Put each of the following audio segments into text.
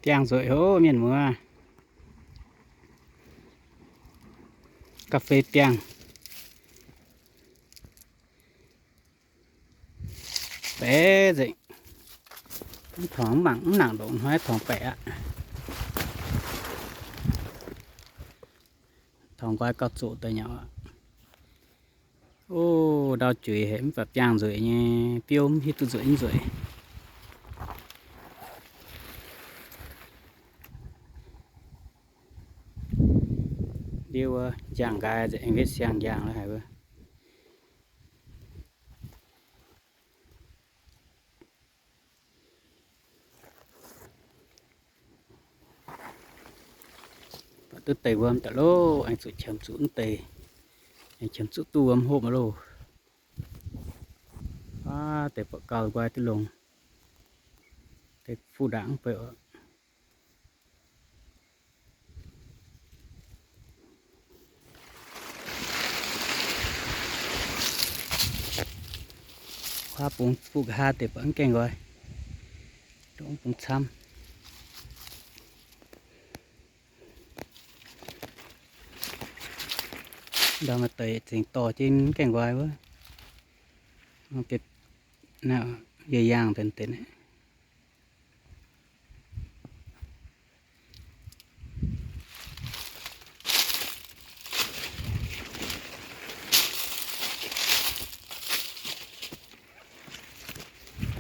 Biangh nzueic hov mienh muoz. Ga'fei biangh. Baeqc nzengc. Mv torngx mv mangc mv nangc ndongc hnoi torngx baeqc aqv. Torngx nqoi gauh zoqc daaih nyei aqv. O, ndau juix haic mv baac biangh nzueic nyei, biouv mv hiuv duqv nzueic mv nzueic. Ndiev wuov njang nqaai nzengc, aengx wetv siang njang la'haic wuov. Baac duqv deix wuom daaih loh, aengx zuqc qiemx zuqc mv deix, aengx qiemx zuqc duqv wuom hopv loh. Aav, deix buatc gauh nqoi duqv longx. Deix fuqv ndaangc mv bei oc. Kuav bungx fuqv nqa'haav deix buatc mv gaengh nqoi, dongh bungx camv. Ndau maaih deix zengc dorh jienv mv gaengh nqoi wuov. Yie yaangh deix deix.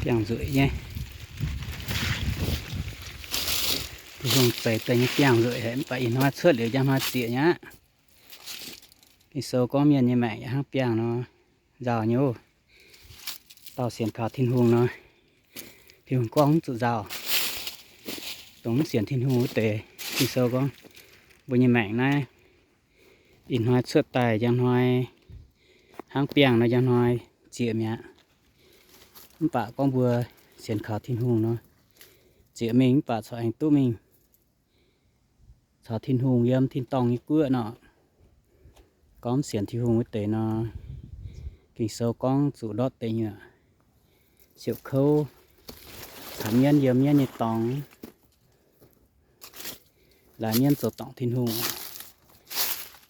Biangh nzueic nyei. Tin-Hungh zeix daaih nyei biangh nzueic haic, mv baac ih hnoi cuotv liuz njang hnoi zieqc nyei aqv. Ging-Sou gorngv mienh nyei maengc yaac hnangv biangh nor, nzauh nyei oc. Dauh sienx kaux Tin-Hungh nor, Tin-Hungh gorngv mv zuqc nzauh. Dongh mv sienx Tin-Hungh wuov deix, Ging-Sou gorngv mbuo nyei maengc naaiv ih hnoi cuotv daaih, njang hnoi hnangv biangh nor, njang hnoi zieqc mi'aqv. Mv baac gorngv mbuo sienx kaux Tin-Hungh nor, zieqc mingh mv baac corc aengx duqv mingh caux Tin-Hungh yiem tin-dorngh nyei guoqv nor. Gorngv mv sienx Tin-Hungh wuov deix nor, Ging-Sou gorngv zuqc ndortv deic nyuoqc, siouc kouv, caux mienv yiem mienv nyei dorngx, laaix mienv zoux dorngc Tin-Hungh.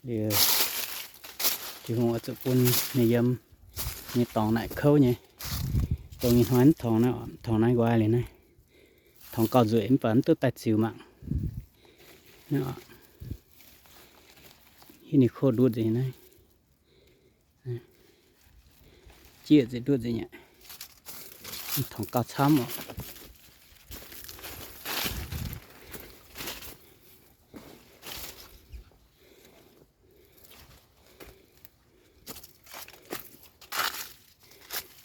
Liuz, Tin-Hungh oix zuqc bun ninh yiem nyei dorngx naaic kouv nyei. Dongh ih hnoi mv torngx naaiv, torngx naaiv nqoi liuz naaiv, torngx gauh nzueic mv baac mv duqv daaih ziux mangc. Hitv ninh kov ndutv nzengc naaiv. Jieqv nzengc ndutv nzengc aqv. Torngx gauh camv oc.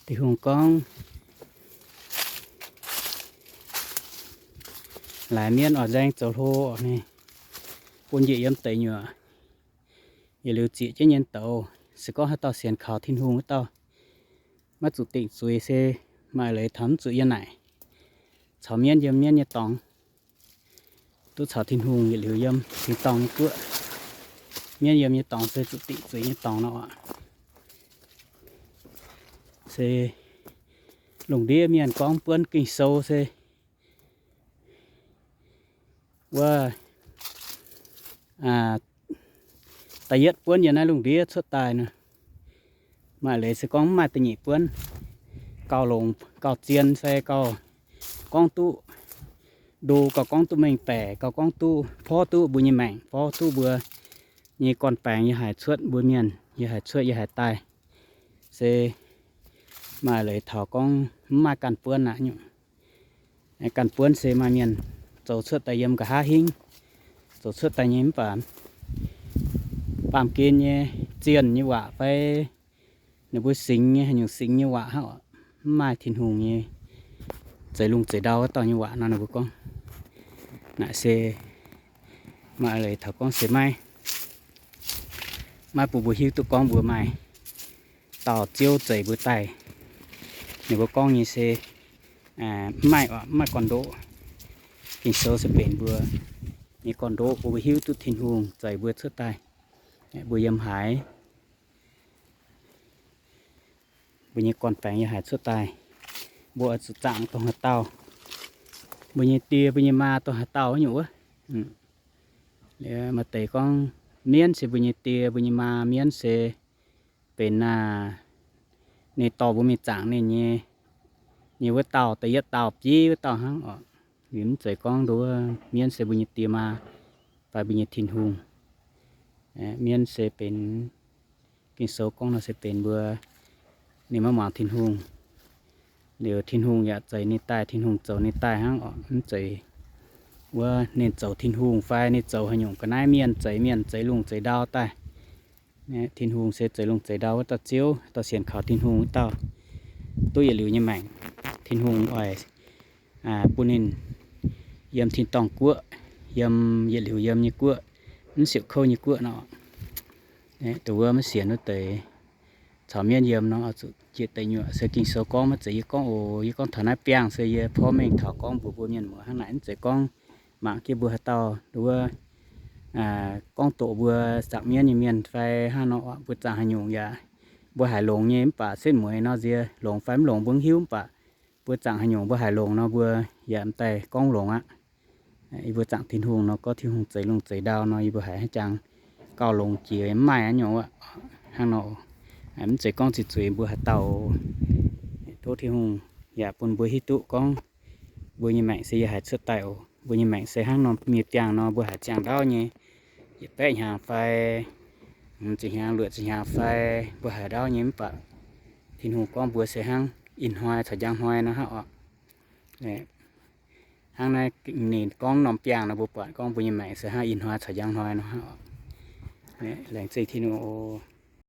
Tin-Hungh gorngv, laaix mienv oix nzaeng zoux hlo oc, ninh bun njiec yiem deic nyuoqc. Yietc liuz zieqc jienv nyei douz, se gorngv haaix dauh sienx kaux Tin-Hungh wuov dauh, maiv zuqc dingc zuiz se maaih leiz taux mv zuqc yiem naaic, caux mienv yiem mienv nyei dorngx, duqv caux Tin-Hungh yietc liuz yiem tin-dorngh nyei guoqv. Mienv yiem nyei dorngx se zuqc dingc zuiz nyei dorngx nor aqv. Se lungh ndiev mienh gorngv buonv Ging-Sou se wuov, da'yietv buonv yiem naaiv lungh ndiev cuotv daaih nor, maaih leiz se gorngv mv maaih da'nyeic buonv. Gauh longx gauh zien se gauh gorngv duqv ndo, gauh gorngv duqv mengh baeqc, gauh gorngv duqv porv duqv mbuo nyei maengc, porv duqv mbuo nyei gorn-baengx yiem haaix cuotv, mbuo mienh yiem haaix cuotv yiem haaix daaih. Se maaih leiz taux gorngv mv maaih ganh buonv aqv nyungc. Ganh buonv se maaih mienh zoux cuotv daaih yiem nqa'haav hingv, zoux cuotv daaih nyei mv baac baamh gen nyei zienh nyei waac fai ninh mbuo singx nyei haaix nyungc singx nyei waac hnangv, mv maaih Tin-Hungh nyei zeix lungh zeix ndau wuov dauh nyei waac nor, ninh mbuo gorngv. Naaic se maaih leiz taux gorngv se maiv, maiv bun mbuo hiuv duqv gorngv mbuo maaih dauh Ziouv zeix mbuo daaih. Ninh mbuo gorngv nyei se mv maaih, mv maaih gorn-ndoqv. Ging-Sou se benx mbuo nyei gorn-ndoqv bun mbuo hiuv duqv Tin-Hungh zeix mbuo cuotv daaih, mbuo yiem haaix, mbuo nyei gorn-baengx yiem haaix cuotv daaih, mbuo oix zuqc zaangc dongh haaix dauh. mbuo nyei die mbuo nyei maa dongh haaix dauh nyungc wuov. Maaih deix gorngv mienv se mbuo nyei die mbuo nyei maa, mienv se benx aa, ninh dorh mbuo mingh zaangc ninh nyei, nyei wuov dauh, da'yietv dauh bieiv wuov dauh hnangv oc. Liuz mv zeiz gorngv nduov mienv se mbuo nyei die maa fai mbuo nyei Tin-Hungh. Mienv se benx, Ging-Sou gorngv nor se benx mbuo, ninh maiv muangx Tin-Hungh. Liuz Tin-Hungh yaac zeix ninh daaih, Tin-Hungh zoux ninh daaih hnangv oc. Mv zeiz wuov ninh zoux Tin-Hungh fai ninh zoux haaix nyungc ga'naaiv mienh zeix mienh, zeix lungh zeix ndau daaih. Tin-Hungh se zeix lungh zeix ndau wuov dauh Ziouv, dauh sienx kaux Tin-Hungh wuov dauh, duqv yietc liuz nyei maengc. Tin-Hungh oix bun ninh yiem tin-dorngh guoqv, yiem yietc liuz yiem nyei guoqv, mv siepv kouv nyei guoqv nor. Dongh wuov maiv sienx wuov deix caux mienv yiem nor, zuqc jiex deic nyuoqc. Se Ging-Sou gorngv, maiv zeiz yie gorngv oc. Yie gorngv taux naaiv biangh se yie porv mengh taux gorngv mbuox mbuo mienh muoz hnangv naaic. Mv zeiz gorngv mangc jienv mbuo haaix dauh nduov gorngv doqc mbuo zaangc mienv nyei mienh fai hnangv nor, mbuo zaangc haaix nyungc yaac mbuo haiz longx nyei mv baac setv mueiz nor nziex, longx fai mv longx mbuo mv hiuv, mv baac mbuo zaangc haaix nyungc mbuo haiz longx nor mbuo yaac m'daaih gorngv longx aqv. Yie mbuo zaangc Tin-Hungh nor, gorngv Tin-Hungh zeix lungh zeix ndau nor, yie mbuo haiz haaix jangx gauh longx jiex mv maaih aqv nyungc aqv. Hnangv nor, mv zeiz gorngv ziqc zuiz mbuo haaix dauh. Tov Tin-Hungh yaac bun mbuo hiuv duqv gorngv mbuo nyei maengc se yie haiz cuotv daaih oc. Mbuo nyei maengc se hnangv nor nyei biangh nor, mbuo haiz ziangh ndaauv nyei, yietc baeqv hnyangx fai, ziepc hnyangx, luoqc ziepc hnyangx fai, mbuo haiz ndaauv nyei mv baac Tin-Hungh gorngv mbuo se hnangv ih hnoi caux njang hnoi nor hnangv oc. Hnangv naaiv ninh gorngv norm biangh nor, mbuo buatc gorngv mbuo nyei maengc se hnangv ih hnoi caux njang hnoi nor hnangv oc. Laengz zingh Tin-Hungh oc.